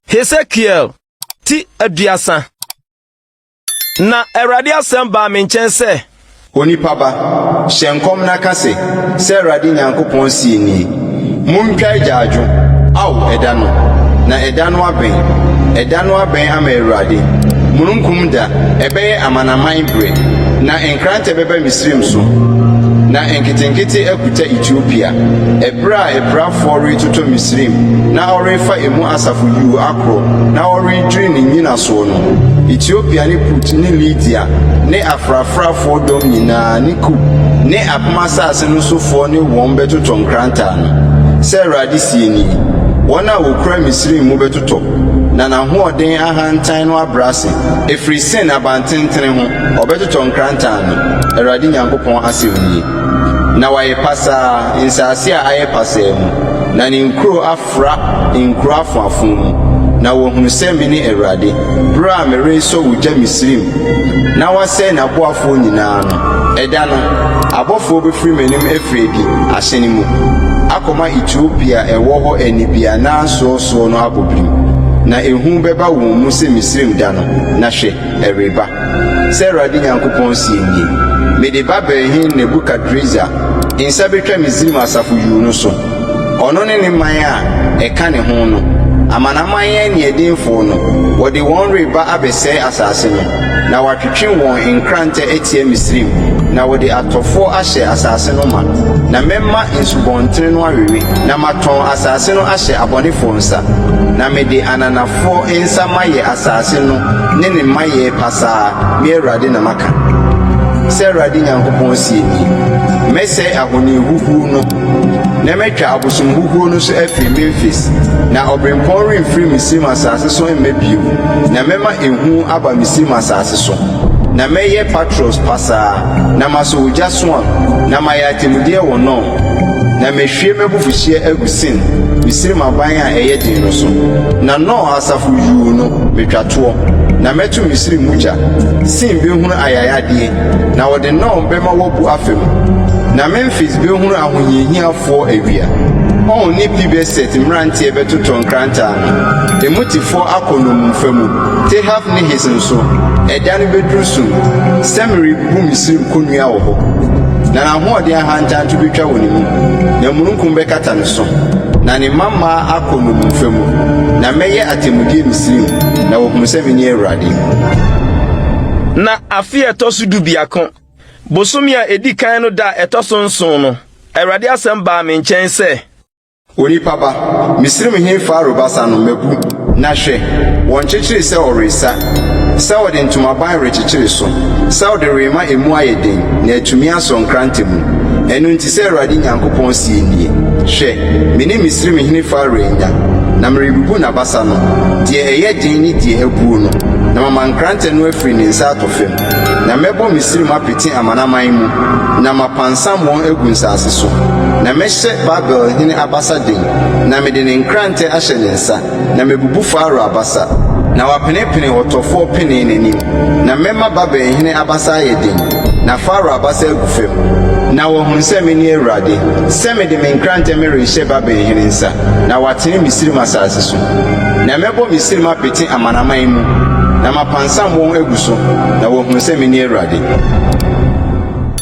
Hesekiel ti 30. Na Awurade asɛm baa me nkyɛn sɛ. Onipa ba, hyɛ nkɔm na ka se, 'Sɛ Awurade Nyankopɔn seɛ nie, Muntwa agyaadwo, Ao ɛda no! Na ɛda no abɛn, ɛda no abɛn ama Awurade, mununkum da, ɛbɛyɛ amanaman bere. Na nkrantɛ bɛba Misraim so, na nketenkete akuta Etiopia, ɛberɛ a apirafoɔ retotɔ Misraim na ɔrefa emu asafo yuu akorɔ na ɔredwiri ne nnyinasoɔ no. Etiopia ne Put ne Lidia ne afrafrafoɔ dɔm nyinaa ne Kub ne apem asase no sofoɔ ne wɔn bɛtotɔ nkrantɛ ano. Sɛ Awurade seɛ nie, Wɔn a wɔkura Misraim mu bɛtotɔ, na n'ahoɔden ahantan no abrɛ ase, ɛfiri Sin abantentene ho. Ɔbɛtotɔ nkrantɛ ano, Awurade Nyankopɔn asɛm nie, na wayɛ pasaa, nsase a ayɛ pasaa mu, na ne nkuro afra nkuro afoafo mu, na wɔahunu sɛ mene Awurade, berɛ a meresɔ ogya Misraim na wasɛe n'aboafoɔ nyinaa no. Ɛda no, abɔfoɔ bɛfiri m'anim afiri adi ahyɛne mu akɔma Etiopia a ɛwɔ hɔ anibiannasoɔ soɔ no abɔ birim, na ehu bɛba wɔn mu sɛ Misraim da no, na hwɛ, ɛreba. Sɛ Awurade Nyankopɔn seɛ nie, Mede Babel hene Nebukadresar nsa bɛtwa Misraim asafo yuu no so, ɔno ne ne man a ɛka ne ho no, amanaman aniɛdenfoɔ no, wɔde wɔn reba abɛsɛe asase no, na wɔatwetwe wɔn nkrantɛ atia Misraim, na wɔde atɔfoɔ ahyɛ asase no ma. Na mɛma nsubɔntene no awewe, na matɔn asase no ahyɛ abɔnefoɔ nsa, na mede ananafoɔ nsa mayɛ asase no ne ne mmayɛɛ pasaa, me Awurade na maka. Sɛ Awurade Nyankopɔn seɛ nie, Mɛsɛe ahoni huhuo no, na mɛtwa abosom huhuo no so afiri Memfis, na ɔberempɔn remfiri Misraim asase so mma bio, na mɛma ehu aba Misraim asase so. Na mɛyɛ Patros pasaa, na masɔ ogya Soan, na mayɛ atemmudeɛ wɔ No. Na mehwie m'abufuhyeɛ agu Sin, Misraim aban a ɛyɛ den no so, na No asafo yuu no, metwa toɔ, na mɛto Misraim mu gya. Sin bɛhunu ayayadeɛ, na wɔde No bɛma wabu afa mu, na Memfis bɛhunu ahohiahiafoɔ awia. On ne Pibeset mmeranteɛ bɛtotɔ nkrantɛ ano, emutefoɔ akɔ nnommumfa mu. Tehafnehis nso, ɛda no bɛduru sum, sɛ merebu Misraim kɔnnua wɔ hɔ. Na n'ahoɔden ahantan to betwa wɔ ne mu, na mununkum bɛkata ne so, na ne mmammaa akɔ nnommumfa mu. Na mɛyɛ atemmudeɛ Misraim, na wɔahunu sɛ mene Awurade. Na afe a ɛtɔ so dubiako, bosome a edi kan no da a ɛtɔ so nson no, Awurade asɛm baa me nkyɛn sɛ. Onipa ba, Misraimhene Farao basa no, mabu, na hwɛ, wɔnkyekyeree sɛ ɔresa, sɛ ɔde ntomaban rekyekyere so, sɛ ɔde rema emu ayɛ den na atumi asɔ nkrante mu. Ɛno nti sɛ Awurade Nyankopɔn seɛ nie, Hwɛ, me ne Misraimhene Farao anya, na merebubu n'abasa no, deɛ ɛyɛ den ne deɛ abuo no, na mama nkrantɛ no afiri ne nsa atɔ fam. Na mɛbɔ Misraim apete amanaman mu, na mapansam wɔn agu nsase so. Na mɛhyɛ Babel hene abasa den, na mede ne nkrantɛ ahyɛ ne nsa, na mabubu Farao abasa, na wapenepene ɔtɔfoɔ penee n'anim. Na mɛma Babel hene abasa ayɛ den, na Farao abasa agu fam, na wɔahunu sɛ mene Awurade, sɛ mede me nkrantɛ merehyɛ Babel hene nsa, na watene Misraim asase so. Na mɛbɔ Misraim apete amanaman mu, na mapansam wɔn agu so, na wɔahunu sɛ mene Awurade.